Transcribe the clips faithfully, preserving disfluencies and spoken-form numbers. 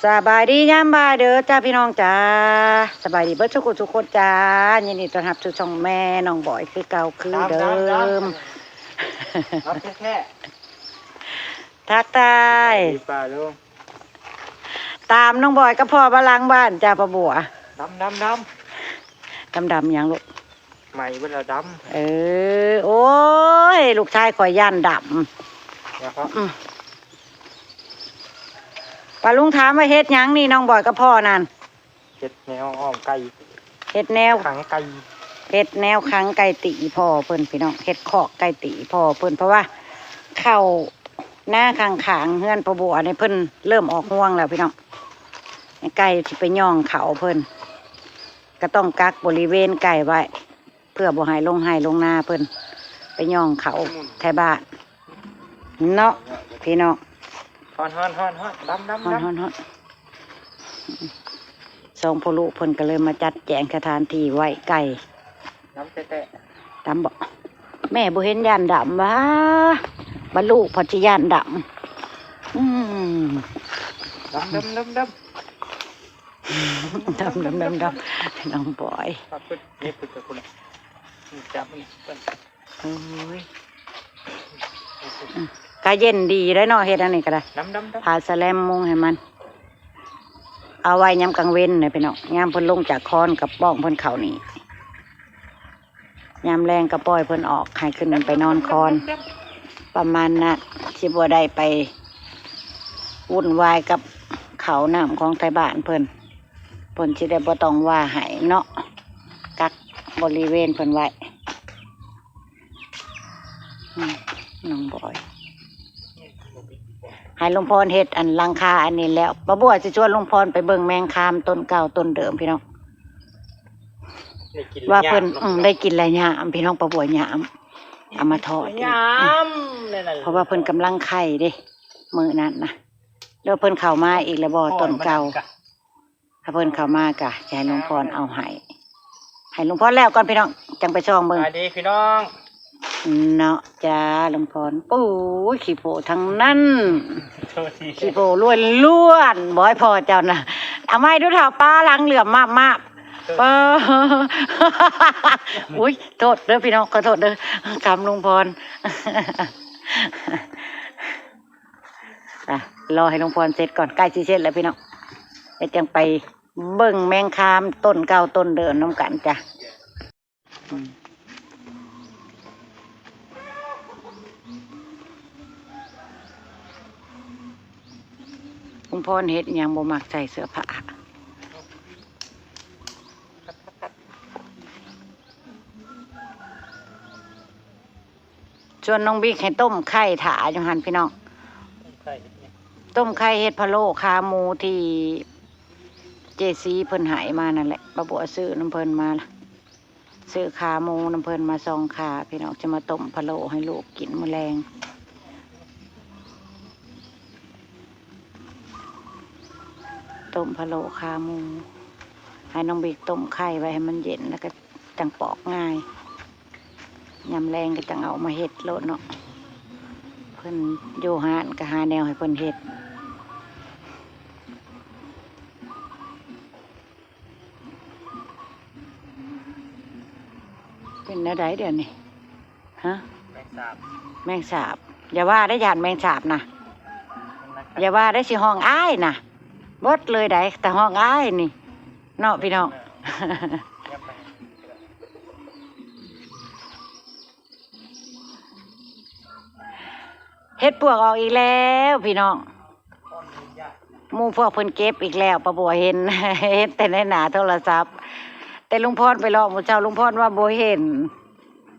สบายดียามบ่ายเด้อจ้าพี่น้องจ้า สบายดีเบิดทุกคนทุกคนจ้า ยินดีต้อนรับสู่ช่องแม่น้องบอยคือเก่าคือเดิม ครับแท้ ทักทาย ๆดีป่าลุง ตามน้องบอยกับพ่อมาหลังบ้านจ้าป้าบัว ดำดำด ดำดำๆหยังลูก ำใหม่เวลาด เออ โอ้ย ลูกชายข่อยย่านดำ ำนะครับ อืมป้าลุงถามว่าเฮ็ดหยังนี่น้องบอยกับพ่อนั่น เห็ดแนวอ้อมไก่ เฮ็ดแนว ขังไก่ เฮ็ดแนวขังไก่ตีพ่อเพิ่นพี่น้อง เฮ็ดคอกไก่ตีพ่อเพิ่น เพราะว่าเข้าหน้าข้างๆเฮือนป้าบัวนี่เพิ่นเริ่มออกรวงแล้วพี่น้อง ไก่สิไปย่องเขาเพิ่น ก็ต้องกักบริเวณไก่ไว้ เพื่อบ่ให้ลงไฮ่ลงนาเพิ่น ไปย่องเขาไทบ้านเนาะพี่น้อง ฮ้อนฮ้อนฮ้อนฮ้อนดำดำ ฮ้อน ดำ ฮ้อนฮ้อนสองพ่อลูกเพิ่นก็เลยมาจัดแจงสถานที่ไว้ไก่ ดำแท้ ดำบ่แม่บ่เห็นย่านดำว่าบ่ลูกพัดสิย่านดำอืม ๆดำดำดำดำ ดำดำดำดำน้องบอย ปลาปึ๊ดนี่ปึ๊ดกับคุณจับมัน โอ้ยก็เย็นดีแล้วเนาะเฮ็ดอันนี้ก็ได้ ดำดำดำ พาสแลมมุงให้มัน เอาไว้ยามกลางเว้นนะพี่น้องยามเพิ่นลงจากคอนกับป้องเพิ่นเข้านี่ยามแลงก็ปล่อยเพิ่นออกให้ขึ้นไปนอนคอน ประมาณนั้นสิบ่ได้ไปวุ่นวายกับเขาน้ำของไทบ้านเพิ่น เพิ่นสิได้บ่ต้องว่าให้เนาะกักบริเวณเพิ่นไว้อืมน้องบอย ให้ลุงพรเฮ็ดอันหลังคาอันนี้แล้วป้าบัวสิชวนลุงพรไปเบิ่งแมงคามต้นเก่าต้นเดิมพี่น้อง ได้กิน ว่าเพิ่น ยก อืมได้กินหลายยามพี่น้องป้าบัวยามเอามาทอดอีก ยามนั่นแหละ เพราะว่าเพิ่นกำลังไข่เด้มื้อนั้นนะแล้วเพิ่นเข้ามาอีกแล้วบ่ต้นเก่า ถ้าเพิ่นเข้ามากะจะให้ลุงพรเอาให้ให้ลุงพรแล้วก่อนพี่น้องจังไปซอง ส เบิ่ง บายดีพี่น้อง เนาะจ้าลุงพรปุ้ยขี้โพทั้งนั้น โทษที ขี้โพล้วนๆบ่ให้พ่อเจ้านะเอาไม้ดูเถาป้าหลังเหลือมมากๆเอออุ้ยโทษเด้อพี่น้องขอโทษเด้อคำลุงพรอ่ะรอให้ลุงพรเสร็จก่อนใกล้สิเสร็จแล้วพี่น้องแล้วจังไปเบิ่งแมงคามต้นเก่าต้นเดิมนำกันจ้ะอืมลุงพรเฮ็ดหยังบ่มักใส่เสื้อผ้า ชวนน้องบิ๊กให้ต้มไข่ถ่าอยู่หั่นพี่น้อง ต้มไข่เฮ็ดพะโล้ขาหมูที่เจซีเพิ่นให้มานั่นแหละป้าบัวซื้อนำเพิ่นมาล่ะซื้อขาหมูนำเพิ่นมาสองขาพี่น้องจะมาต้มพะโล้ให้ลูกกินมื้อแลง ต้มพะโล้ขาหมูให้น้องบิ๊กต้มไข่ไว้ให้มันเย็นแล้วก็จังปอกง่ายยามแลงก็จังเอามาเฮ็ดโลดเนาะเพิ่นอยู่ฮ้านก็หาแนวให้เพิ่นเฮ็ดเป็นแนวใดเดี๋ยวนี้ฮะ แมงสาบ แมงสาบ อย่าว่าได้ย่านแมงสาบนะอย่าว่าได้สิฮ้องอ้ายนะเบิดเลยได้แต่ฮ้องอ้ายนี่เนาะพี่น้อง เออเงียบไป เฮ็ดปวกออกอีกแล้วพี่น้องหมู่พวกเพิ่นเก็บอีกแล้วป้าบัวเห็น เห็นแต่ในหน้าโทรศัพท์ แต่ลุงพรไปเลาะมื้อเช้าลุงพรว่าบ่เห็น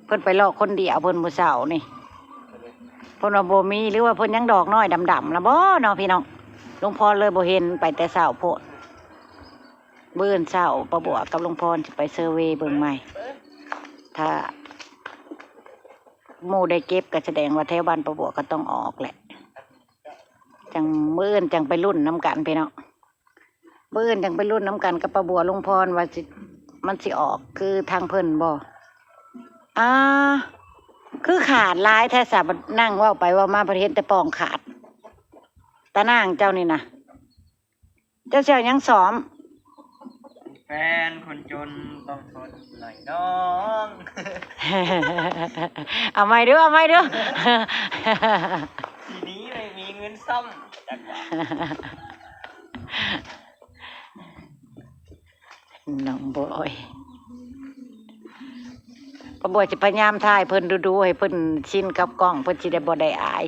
เพิ่นไปเลาะคนเดียวเพิ่นมื้อเช้านี่เพิ่นว่าบ่มีหรือว่าเพิ่นยังดอกน้อยดำๆละบ่เนาะพี่น้องลุงพรเลยบ่เห็นไปแต่เช้าโพดมื้ออื่นเช้าป้าบัวกับลุงพรสิไปเซอร์เวย์เบิ่งใหม่ ถ้าหมู่ได้เก็บก็แสดงว่าแถวบ้านป้าบัวก็ต้องออกแหละ จังมื้ออื่นจังไปลุ้นนำกันพี่น้องมื้ออื่นจังไปลุ้นนำกันกับป้าบัวลุงพรว่าสิมันสิออกคือทางเพิ่นบ่อ่าคือขาดหลายแท้สะบัดนั่งเว้าไปเว้ามาบัดเห็นแต่ปองขาด ตานางเจ้านี่นะ เจ้าเสี่ยวยังซ้อม แฟนคนจนต้องทนหน่อยน้อง เอาใหม่เด้อ เอาใหม่เด้อ ทีนี้ไม่มีเงินซ่อม จักว่า น้องบอย ป้าบัวสิพยายามถ่ายเพิ่นดูๆ ให้เพิ่นชินกับกล้อง เพิ่นสิได้บ่ได้อาย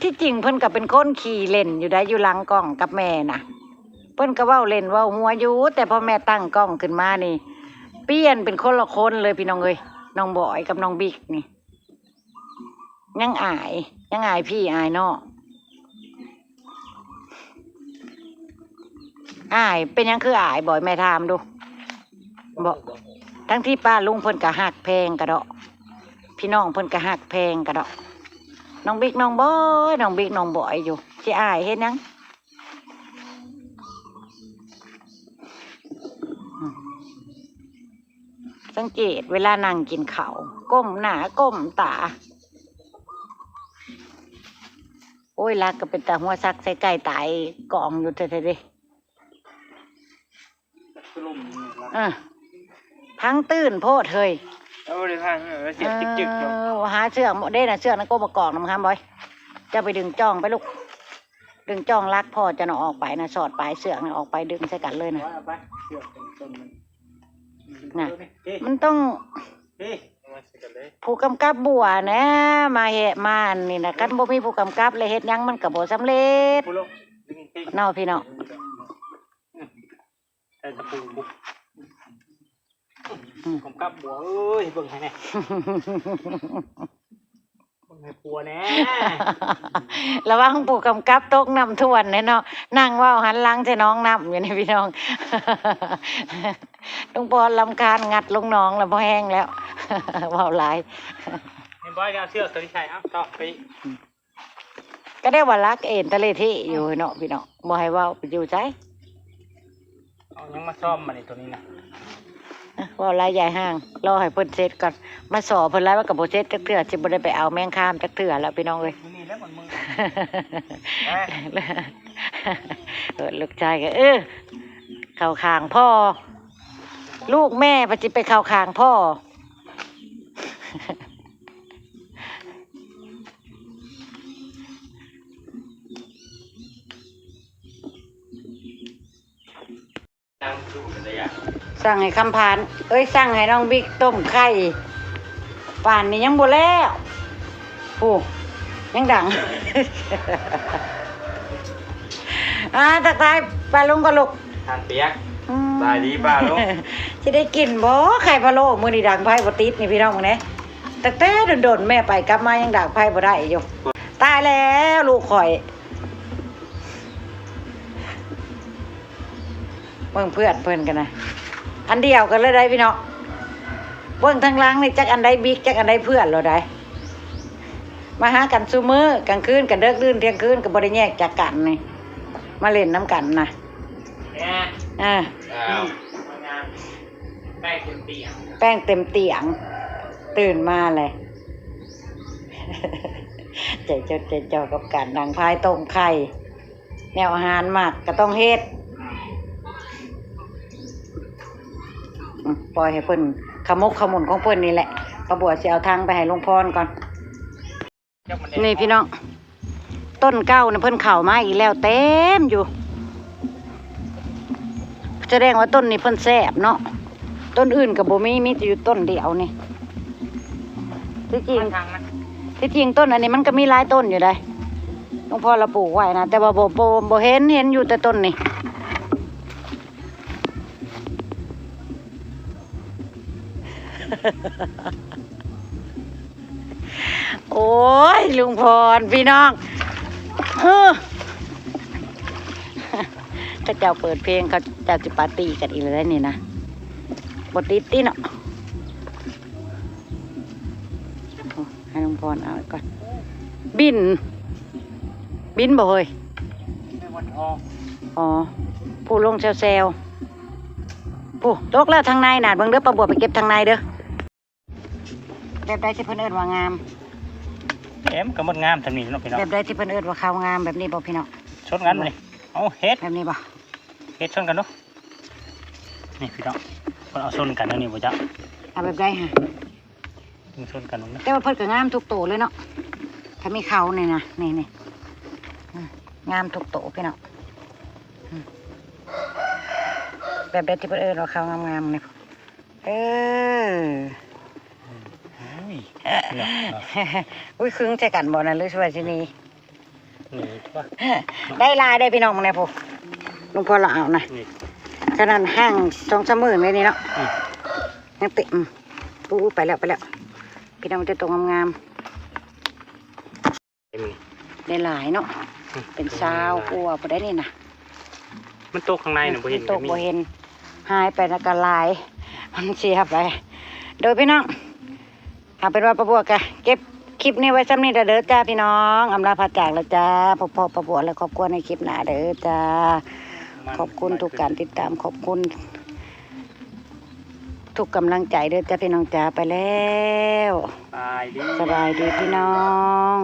ที่จริงเพิ่นก็เป็นคนขี้เล่นอยู่ได้ อยู่หลังกล้องกับแม่น่ะ เพิ่นก็เว้าเล่นเว้าหัวอยู่ แต่พอแม่ตั้งกล้องขึ้นมานี่ เปลี่ยนเป็นคนละคนเลยพี่น้องเอ้ย น้องบอยกับน้องบิ๊กนี่ ยังอาย ยังอายพี่อายน้อง อาย เป็นหยังคืออาย บอย แม่ถามดู บ่ ทั้งที่ป้าลุงเพิ่นก็ฮักแพงกะเดาะ พี่น้องเพิ่นก็ฮักแพงกะเดาะ น้องบิ๊กน้องบอย น้องบิ๊กน้องบอยอยู่ สิอายเฮ็ดหยัง อืม สังเกตเวลานั่งกินข้าว ก้มหน้าก้มตา โอ้ย ลักก็เป็นตาหัวซักใส่ไก่ตายกองอยู่แท้ๆเด้ สรุปนี่ครับ อ่ะ พังตื้นโพดเฮ้ย เอาบ่ได้พัง เอาเสียบจึกๆ เออ หาเสือกเด้น่ะ เสือกนั่นก็มากองนำคำบอย เจ้าไปดึงจ้องไปลูก ดึงจ้องลักพ่อจะน่ะออกไปน่ะ สอดปลายเสือกน่ะออกไป ดึงใส่กันเลยน่ะ เอาไป เสียบเป็นต้นมัน น่ะ เฮ้ย มันต้อง เฮ้ย เอามาใส่กันเลย ผู้กำกับบัวนะ มาเฮ็ด มาอันนี้นะ คันบ่มีผู้กำกับเลยเฮ็ดหยังมันก็บ่สำเร็จ ผู้ลง ดึงเฮ้ย เนาะพี่น้อง ใส่ตะปู อืม กำกับบัว เอ้ย เบิ่งให้แน่ เบิ่งให้ผัวแน่ ระวังผู้กำกับตกน้ำท่วมแน่เนาะ นั่งเว้าหันหลังใส่หนองน้ำอยู่นี่พี่น้อง ลุงพรรำคาญ งัดลงหนองแล้ว บ่แห้งแล้ว เว้าหลาย นี่บอย เอาเชือกตัวนี้ใส่ เอาต่อไป ก็ได้ว่ารักเอ็นทะเลที่อยู่เนาะพี่น้อง บ่ให้เว้าไปอยู่ไส เอายังมาซ่อมมาในตัวนี้นะ อ่ะ เว้าหลายยายห่าง รอให้เพิ่นเสร็จก่อน มาสอเพิ่นหลายว่าก็บ่เสร็จจักเทื่อ สิบ่ได้ไปเอาแมงคามจักเทื่อแล้วพี่น้องเอ้ย มื้อนี้แล้วมันมือ เออ ลูกชายก็ เออ เข้าข้างพ่อ ลูกแม่ปะจิไปเข้าข้างพ่อ สั่งให้คำพาน เอ้ย สั่งให้น้องบิ๊กต้มไข่ ป่านนี้ยังบ่แล้ว โอ้ ยังดัง อ่า ทักทายป้าลุงก็ลูก ทานเปียก อืม สบายดีป้าลุง สิได้กินบ่ ไข่พะโล้ มื้อนี้ดังไฟบ่ติดนี่พี่น้องเด้ ตั้งแต่โดนๆ แม่ไปกลับมายังดังไฟบ่ได้อยู่ ตายแล้วลูกข่อย เบิ่งเพื่อนเพิ่นกันนะ อันเดียวกันเลยได้พี่น้อง เบิ่งทางหลังนี่จักอันใดบิ๊กจักอันใดเพื่อนเราได้ มาหากันซุมื้อกลางคืนกันเดิกดื่นเที่ยงคืนก็บ่ได้แยกจากกันนี่ มาเล่นนำกันนะ แม่ อ่า อ้าว แป้งเต็มเตียง แป้งเต็มเตียง ตื่นมาเลย ใจจดใจจ่อกับการนั่งพายต้มไข่ แนวอาหารมักก็ต้องเฮ็ด อืม ปล่อยให้เพิ่นขมุกขมุนของเพิ่นนี่แหละ ป้าบัวสิเอาถังไปให้ลุงพรก่อน นี่พี่น้อง ต้นเก่าน่ะเพิ่นเข้ามาอีกแล้วเต็มอยู่ แสดงว่าต้นนี้เพิ่นแซ่บเนาะ ต้นอื่นก็บ่มี มีแต่อยู่ต้นเดียวนี่ ที่จริง มาทางนะ ที่จริงต้นอันนี้มันก็มีหลายต้นอยู่ได้ หลวงพ่อเราปลูกไว้นะ แต่ว่าบ่ บ่ บ่เห็น เห็นอยู่แต่ต้นนี่ โอ้ย ลุงพร พี่น้อง เออ เขาเจ้าเปิดเพลง เขาเจ้าสิปาร์ตี้กันอีกแล้วนี่นะ บ่ติดติเนาะ โอ้ ให้ลุงพรเอาไว้ก่อน บิน บินบ่เฮ้ย แม่วันทอง อ๋อ ผู้ลงแซวๆ ผู้ตกแล้วทางในน่ะ เบิ่งเด้อ ป้าบัวไปเก็บทางในเด้อ แบบใดที่เพิ่นเอิ้นว่างาม เอ็มก็หมดงามทำนี่เนาะพี่น้อง แบบใดที่เพิ่นเอิ้นว่าข้าวงาม แบบนี้บ่พี่น้อง ชดงานมานี่ เอาเฮ็ด แบบนี้บ่ เฮ็ดชนกันเนาะ นี่พี่น้อง เพิ่นเอาชนกันแล้วนี่บ่จ๊ะ เอาแบบใดฮะ ดึงชนกันลงนะ แต่ว่าเพิ่นก็งามทุกโตเลยเนาะ ถ้ามีเขานี่นะ นี่นี่ อืม งามทุกโตพี่น้อง อืม แบบใดที่เพิ่นเอิ้นว่าเขางามๆนี่ เออ โอ้ย เนี่ยเนาะ อุ้ย คึงใส่กันบ่นะ หรือว่าสิหนี นี่ว่า ได้หลายได้พี่น้อง มื้อนี้พุ้น ลุงพ่อลาวนะ นี่ ขนาดห่างสองสามมื้อเลยนี่เนาะ อืม ยังเต็ม อู้ ไปแล้ว ไปแล้ว พี่น้อง จะโตงามๆ เต็มเลย ได้หลายเนาะ อืม เป็นซาวกว่าพุ้นได้นี่นะ มันตกข้างในน่ะ บ่เห็น มันตก ก็มี บ่เห็น หายไปแล้วก็หลาย มันเสียไป โดยพี่น้อง เอาเป็นว่าป้าบัวกะเก็บคลิปนี้ไว้ส่ำนี้เด้อจ้าพี่น้อง อำลาพาจากแล้วจ้า พบป้าบัวและครอบครัวในคลิปหน้าเด้อจ้า ขอบคุณทุกการติดตาม ขอบคุณทุกกำลังใจเด้อจ้าพี่น้องจ้า ไปแล้ว สบายดี สบายดีพี่น้อง